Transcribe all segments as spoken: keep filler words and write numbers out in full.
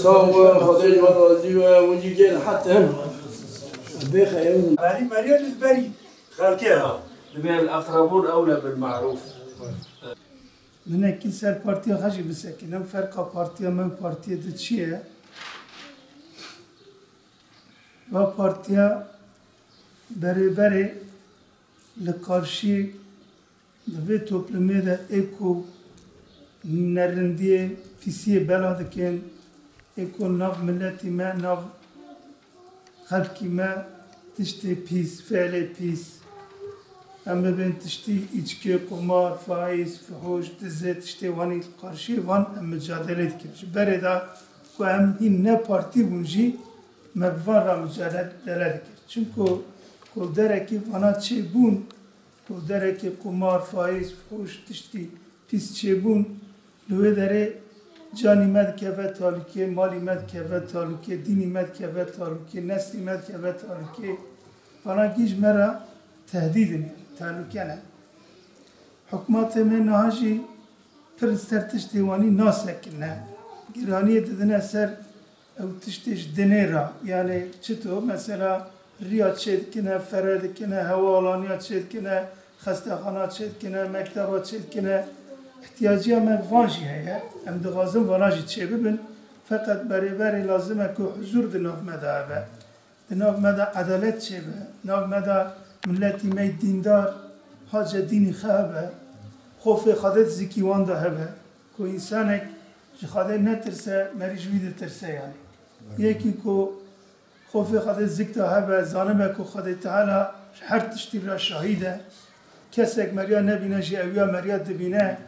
Sağ ol, Xwedê ji we razî be, wicî gel hetin. Bêxe ew. Berî meriye li berî xelkê ha. Dibê el-eqrebûn ewle bil-me'rûf. Hinekî ser partiya xwe jî bisekinin. Ferqa partiya me û partiyê di çi ye? Va partiya berêberê li qarşî di vê toplumê de ê ku nerindiyê, pîsiyê bela dikin, ê ku nav miletî me, nav xelkî me tiştê pîs, fiilê pîs, em bibên tiştî îçkê, qumar, faîz, fihûş, dizê, tiştê wanî li qarşî van em micadele dikin. Ji berê de ku em hîn ne partî bûn jî me bi van re micadele dikir. Çimku kulderekî vana çêbûn, kulderekî qumar, faîz, fihûş, tiştî pîs çêbûn, li wê derê canî me dikeve talûkê, malî me dikeve talûkê, dînî me dikeve talûkê, neslî me dikeve talûkê. Vana gî ji me re tehdîd in, yanî tehlûke ne. Hikûmetê me niha jî pir li ser tiştê wanî nasekine. Giraniyê didine ser ew tiştê ji dinê re. Yanî çito? Mesela riya çêdikine, fere dikine, hewa alaniya çêdikine, xestexana çêdikine, mekteba çêdikine. Îhtiyaciya me van jî heye. Em dixwazin vana jî çêbibin. Feqet berêberê lazim e ku huzûr di nav me de hebe. Di nav me de edalet çêbe. Nav me de miletî me yê dîndar, hace dînî xwe hebe. Xofê Xwedê di zikî wan de hebe. Ku însanek ji Xwedê netirse, merî ji wî ditirse yanî. Yekî ku xofê Xwedê zik de hebe, zanibe ku Xwedê Teala ji her tiştî re şahîd e. Kesek meriya nebîne jî ewiya meriya dibîne.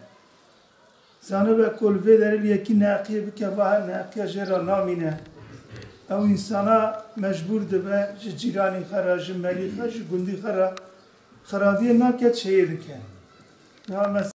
Zanibe ku li vê derê li yekî neheqiyê bike, va her neheqiya jê re namîne. Ew însana mecbûr dibe ji cîranî xwe re, ji merî xwe, ji gundî xwe re xirabiyê nake, çeyê dike. Niha